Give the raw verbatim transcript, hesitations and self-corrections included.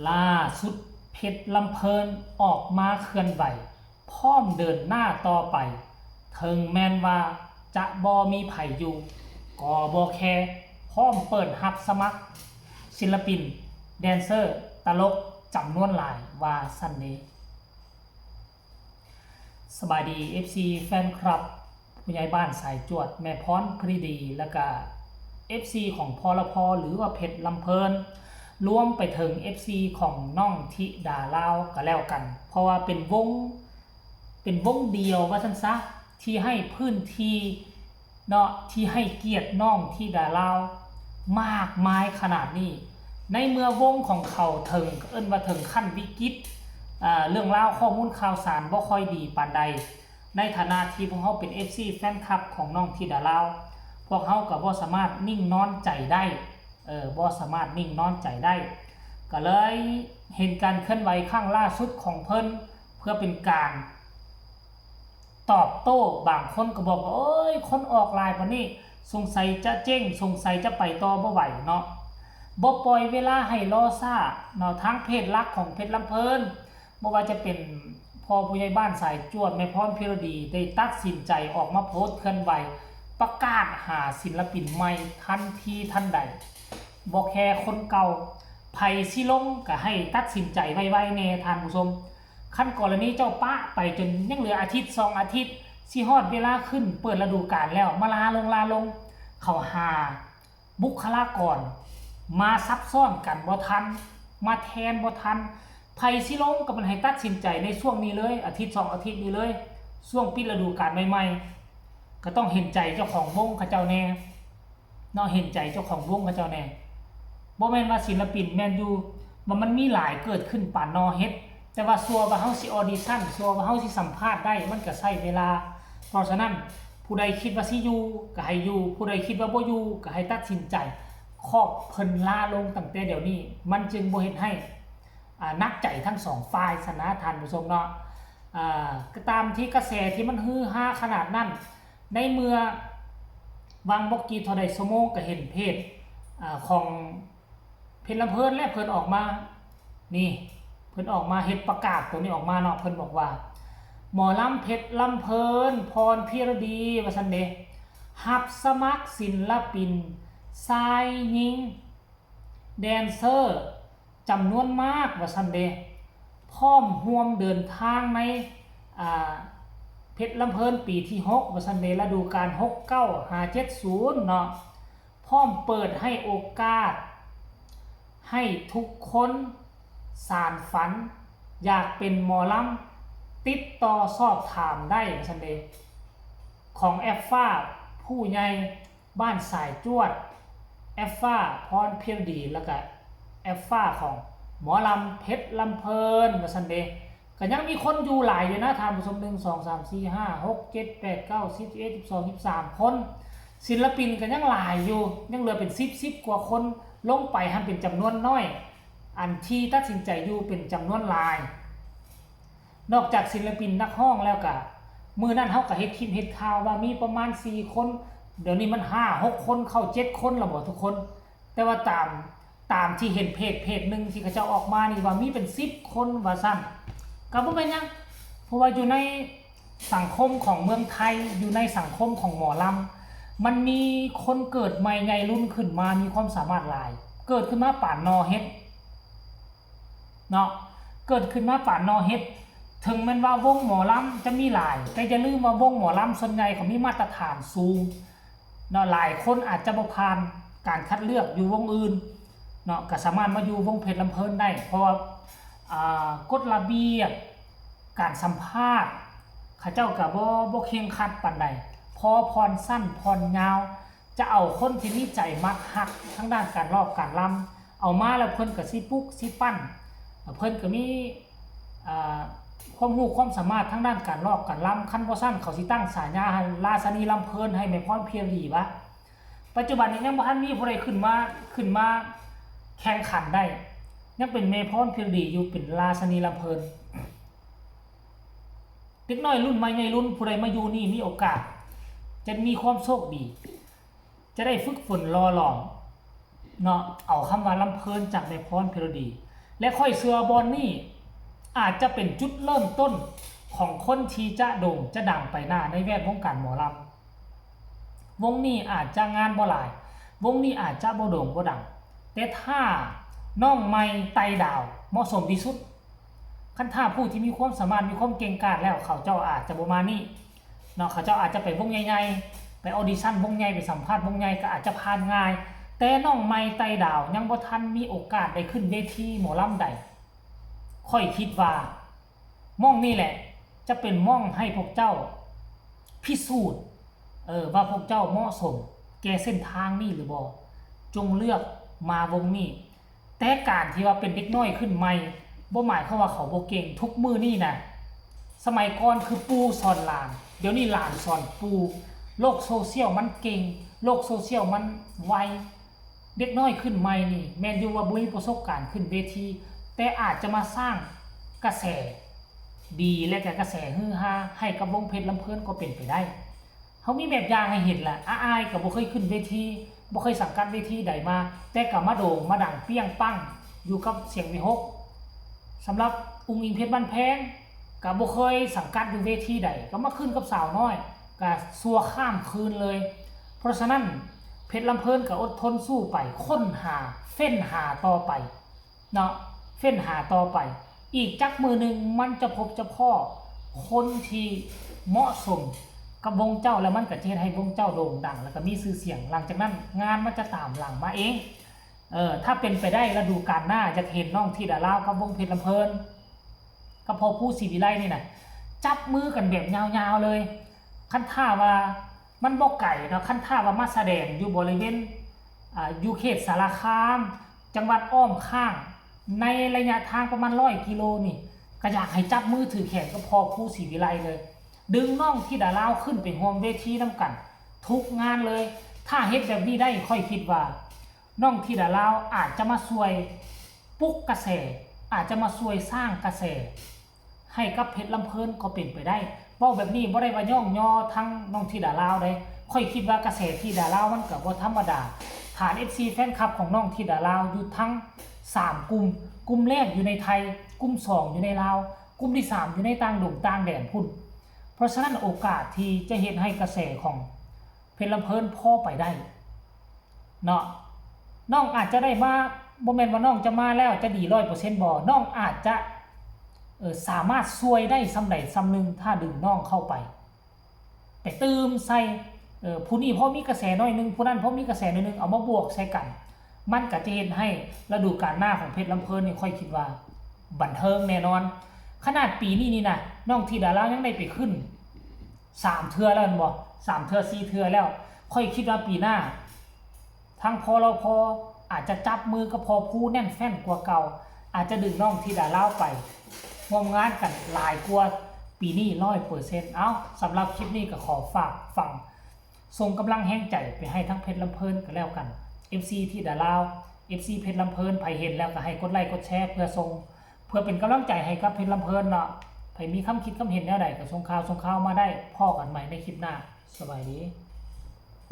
ล่าสุดเพชรลำเพลินออกมาเคลื่อนไหว พร้อมเดินหน้าต่อไป ถึงแม้นว่าจะบ่มีไผอยู่ ก็บ่แคร์ พร้อมเปิดรับสมัคร ศิลปิน แดนเซอร์ ตลกจำนวนหลาย ว่าซั่นเด้ สบายดี เอฟซี แฟนคลับ ผู้ใหญ่บ้านสายจวด แม่พรพรีดี แล้วก็ เอฟซี ของพลพ หรือว่าเพชรลำเพลิน รวมไปถึง เอฟซี ของน้องธิดาลาวก็แล้วกัน เพราะว่าเป็นวง เป็นวงเดียวว่าซั่นซะ ที่ให้พื้นที่เนาะ ที่ให้เกียรติน้องธิดาลาวมากมายขนาดนี้ ในเมื่อวงของเขาถึง เอิ้นว่าถึงขั้นวิกฤต อ่า เรื่องราวข้อมูลข่าวสารบ่ค่อยดีปานใด ในฐานะที่พวกเราเป็น เอฟซี แฟนคลับของน้องธิดาลาว พวกเราก็บ่สามารถนิ่งนอนใจได้ เออ บ่สามารถนิ่งนอนใจได้ ก็เลยเห็นการเคลื่อนไหวครั้งล่าสุดของเพิ่น เพื่อเป็นการตอบโต้ บางคนก็บอกว่า โอ้ย คนออกหลายปานนี้ สงสัยจะเจ๊ง สงสัยจะไปต่อบ่ไหวเนาะ บ่ปล่อยเวลาให้รอช้าเนาะ ทางเพจหลักของเพชรลำเพลิน บ่ว่าจะเป็นพ่อผู้ใหญ่บ้านสายจวด แม่พรพรีดี ได้ตัดสินใจออกมาโพสต์เคลื่อนไหว ประกาศหาศิลปินใหม่ทันทีทันใด บ่แคร์คนเก่า ไผสิลงก็ให้ตัดสินใจไวๆแน่ท่านผู้ชม คันกรณีเจ้าปะไปจนยังเหลืออาทิตย์สองอาทิตย์ สิฮอดเวลาขึ้นเปิดฤดูกาลแล้ว มาลาลงลาลง เขาหาบุคลากร มาซับซ้อนกันบ่ทัน มาแทนบ่ทัน ไผสิลงก็มันให้ตัดสินใจในช่วงนี้เลย อาทิตย์สองอาทิตย์นี้เลย ช่วงปิดฤดูกาลใหม่ๆ ก็ต้องเห็นใจเจ้าของวงเขาเจ้าแน่ เนาะ เห็นใจเจ้าของวงเขาเจ้าแน่ บ่แม่นว่าศิลปินแม่นอยู่ ว่ามันมีหลายเกิดขึ้นปานหน่อเห็ด แต่ว่าซั่วว่าเฮาสิออดิชั่น ซั่วว่าเฮาสิสัมภาษณ์ได้ มันก็ใช้เวลา เพราะฉะนั้นผู้ใดคิดว่าสิอยู่ก็ให้อยู่ ผู้ใดคิดว่าบ่อยู่ก็ให้ตัดสินใจ ขอบเพิ่นลาลงตั้งแต่เดี๋ยวนี้ มันจึงบ่เฮ็ดให้ อ่า หนักใจทั้งสองฝ่ายซะนะท่านผู้ชมเนาะ อ่า ก็ตามที่กระแสที่มันฮือฮาขนาดนั้น ในเมื่อวังบ่กี่เท่าใดชั่วโมงก็เห็นเพจ อ่า ของเพชรลำเพลินและเพิ่นออกมา นี่ เพิ่นออกมาเฮ็ดประกาศตัวนี้ออกมาเนาะ เพิ่นบอกว่า หมอลำเพชรลำเพลิน พรพิรดี ว่าซั่นเด้ รับสมัครศิลปินชายหญิง แดนเซอร์จำนวนมาก ว่าซั่นเด้ พร้อมร่วมเดินทางใน อ่า เพชรลำเพลินปีที่หก ว่าซั่นเด้ ฤดูกาลหกเก้าหาเจ็ดศูนย์เนาะ พร้อมเปิดให้โอกาส ให้ทุกคนสานฝัน อยากเป็นหมอลำ ติดต่อสอบถามได้ ว่าซั่นเด้ ของแอฟฟ้า ผู้ใหญ่บ้านสายจวด แอฟฟ้า พรพิรดี แล้วก็แอฟฟ้าของหมอลำเพชรลำเพลิน ว่าซั่นเด้ ก็ยังมีคนอยู่หลายอยู่นะท่านผู้ชม หนึ่ง สอง สาม สี่ ห้า หก เจ็ด แปด เก้า สิบ สิบเอ็ด สิบสอง สิบสาม คน ศิลปินก็ยังหลายอยู่ ยังเหลือเป็นสิบ สิบกว่าคน ลงไปหั้นเป็นจำนวนน้อย อันที่ตัดสินใจอยู่เป็นจำนวนหลาย นอกจากศิลปินนักร้องแล้วก็ มื้อนั้นเฮาก็เฮ็ดคลิปเฮ็ดข่าวว่ามีประมาณสี่คน เดี๋ยวนี้มันห้าหกคน เข้าเจ็ดคนแล้วบ่ทุกคน แต่ว่าตาม ตามที่เห็นเพจเพจหนึ่งที่เขาเจ้าออกมานี่ว่ามีเป็นสิบคนว่าซั่น ก็บ่เป็นหยัง เพราะว่าอยู่ในสังคมของเมืองไทย อยู่ในสังคมของหมอลำ มันมีคนเกิดใหม่ใหญ่รุ่นขึ้นมา มีความสามารถหลาย เกิดขึ้นมาปานหน่อเห็ด เนาะ เกิดขึ้นมาปานหน่อเห็ด ถึงแม้นว่าวงหมอลำจะมีหลาย แต่อย่าลืมว่าวงหมอลำส่วนใหญ่เขามีมาตรฐานสูง เนาะ หลายคนอาจจะบ่ผ่านการคัดเลือกอยู่วงอื่น เนาะ ก็สามารถมาอยู่วงเพชรลำเพลินได้ เพราะว่า อ่า กฎระเบียบการสัมภาษณ์ เขาเจ้าก็บ่ บ่เคร่งครัดปานใด พอผ่อนสั้นผ่อนยาว จะเอาคนที่มีใจมักฮักทางด้านการร้องการรำ เอามาแล้วเพิ่นก็สิปลุกสิปั้น เพิ่นก็มี อ่า ความรู้ความสามารถทางด้านการร้องการรำ คันบ่ซั้นเขาสิตั้งฉายาให้ราชนีลำเพลินให้แม่พรเพียรดีวะ ปัจจุบันนี้ยังบ่ทันมีผู้ใดขึ้นมา ขึ้นมาแข่งขันได้ ยังเป็นแม่พรเพียรดีอยู่ เป็นราชนีลำเพลิน เด็กน้อยรุ่นใหม่ใหญ่รุ่นผู้ใดมาอยู่นี่มีโอกาส จะมีความโชคดี จะได้ฝึกฝนหล่อหลอม เนาะ เอาคำว่าลำเพลินจากแม่พรเพียรดี และข้อยเชื่อว่าบ่อนนี้อาจจะเป็นจุดเริ่มต้นของคนที่จะโด่งจะดังไปหน้าในแวดวงการหมอลำ วงนี้อาจจะงานบ่หลาย วงนี้อาจจะบ่โด่งบ่ดัง แต่ถ้าน้องใหม่ไต่ดาวเหมาะสมที่สุด คันถ้าผู้ที่มีความสามารถมีความเก่งกาจแล้ว เขาเจ้าอาจจะบ่มานี่เนาะ เขาเจ้าอาจจะไปวงใหญ่ๆ ไปออดิชั่นวงใหญ่ ไปสัมภาษณ์วงใหญ่ก็อาจจะผ่านง่าย แต่น้องใหม่ไต่ดาวยังบ่ทันมีโอกาสได้ขึ้นเวทีหมอลำใด ข้อยคิดว่าหม่องนี่แหละจะเป็นหม่องให้พวกเจ้าพิสูจน์ เออ ว่าพวกเจ้าเหมาะสมแก่เส้นทางนี้หรือบ่ จงเลือกมาวงนี้ แต่การที่ว่าเป็นเด็กน้อยขึ้นใหม่ บ่หมายความว่าเขาบ่เก่ง ทุกมื้อนี้นะ สมัยก่อนคือปู่สอนหลาน เดี๋ยวนี้หลานสอนปู่ โลกโซเชียลมันเก่ง โลกโซเชียลมันไว เด็กน้อยขึ้นใหม่นี่ แม่นอยู่ว่าบ่มีประสบการณ์ขึ้นเวที แต่อาจจะมาสร้างกระแสดีและก็กระแสฮือฮาให้กับวงเพชรลำเพลินก็เป็นไปได้ เฮามีแบบอย่างให้เห็นล่ะ อาอ้ายก็บ่เคยขึ้นเวที บ่เคยสังกัดเวทีใดมา แต่ก็มาโด่งมาดังเปรี้ยงปังอยู่กับเสียงวิหค สำหรับอุ๋งอิ๋งเพชรบ้านแพง ก็บ่เคยสังกัดอยู่เวทีใด ก็มาขึ้นกับสาวน้อย ก็ชั่วข้ามคืนเลย เพราะฉะนั้นเพชรลำเพลินก็อดทนสู้ไป ค้นหา เฟ้นหาต่อไปเนาะ เฟ้นหาต่อไป อีกจักมื้อหนึ่งมันจะพบจะพ้อคนที่เหมาะสมกับวงเจ้า แล้วมันก็จะเฮ็ดให้วงเจ้าโด่งดัง แล้วก็มีชื่อเสียง หลังจากนั้นงานมันจะตามหลังมาเอง เออ ถ้าเป็นไปได้ฤดูกาลหน้าอยากเห็นน้องธิดาลาวกับวงเพชรลำเพลิน กับพ่อภูศรีวิไลนี่นะ จับมือกันแบบยาวๆเลย คันถ้าว่ามันบ่ไกลเนาะ คันถ้าว่ามาแสดงอยู่บริเวณ อ่า อยู่เขตสารคาม จังหวัดอ้อมข้าง ในระยะทางประมาณร้อยกิโลนี่ ก็อยากให้จับมือถือแขนกับพ่อภูศรีวิไลเลย ดึงน้องธิดาลาวขึ้นไปร่วมเวทีนำกัน ทุกงานเลย ถ้าเฮ็ดแบบนี้ได้ ข้อยคิดว่า น้องธิดาลาวอาจจะมาช่วยปลุกกระแส อาจจะมาช่วยสร้างกระแส ให้กับเพชรลำเพลินก็เป็นไปได้ เว้าแบบนี้บ่ได้ว่าย่องยอทั้งน้องธิดาลาวเด้ ข้อยคิดว่ากระแสธิดาลาวมันก็บ่ธรรมดา ฐาน เอฟซี แฟนคลับของน้องธิดาลาวอยู่ทั้งสามกลุ่ม กลุ่มแรกอยู่ในไทย กลุ่มสองอยู่ในลาว กลุ่มที่สามอยู่ในต่างดงต่างแดนพุ้น เพราะฉะนั้นโอกาสที่จะเฮ็ดให้กระแสของเพชรลำเพลินพอไปได้ เนาะ น้องอาจจะได้มา บ่แม่นว่าน้องจะมาแล้วจะดีร้อยเปอร์เซ็นต์บ่ น้องอาจจะ เอ่อ สามารถช่วยได้ส่ำใดส่ำหนึ่ง ถ้าดึงน้องเข้าไป ไปเติมใส่ เอ่อ ผู้นี้พอมีกระแสหน่อยหนึ่ง ผู้นั้นพอมีกระแสหน่อยหนึ่ง เอามาบวกใส่กัน มันก็จะเฮ็ดให้ฤดูกาลหน้าของเพชรลำเพลินนี่ข้อยคิดว่าบันเทิงแน่นอน ขนาดปีนี้นี่นะ น้องธิดาลาวยังได้ไปขึ้นสามเทื่อแล้วแม่นบ่ สามเทื่อสี่เทื่อแล้ว ข้อยคิดว่าปีหน้า ทั้งพลพ อาจจะจับมือกับพ่อภูแน่นแฟ้นกว่าเก่า อาจจะดึงน้องธิดาลาวไปร่วมงานกันหลายกว่าปีนี้ร้อยเปอร์เซ็นต์ เอ้า สำหรับคลิปนี้ก็ขอฝากฟัง ส่งกำลังแฮงใจไปให้ทั้งเพชรลำเพลินก็แล้วกัน เอฟซี ธิดาลาว เอฟซี เพชรลำเพลิน ไผเห็นแล้วก็ให้กดไลค์กดแชร์เพื่อส่ง เพื่อเป็นกำลังใจให้กับเพชรลำเพลินเนาะ ไผมีความคิดความเห็นแนวใดก็ส่งข่าวส่งข่าวมาได้ พ้อกันใหม่ในคลิปหน้า สบายดี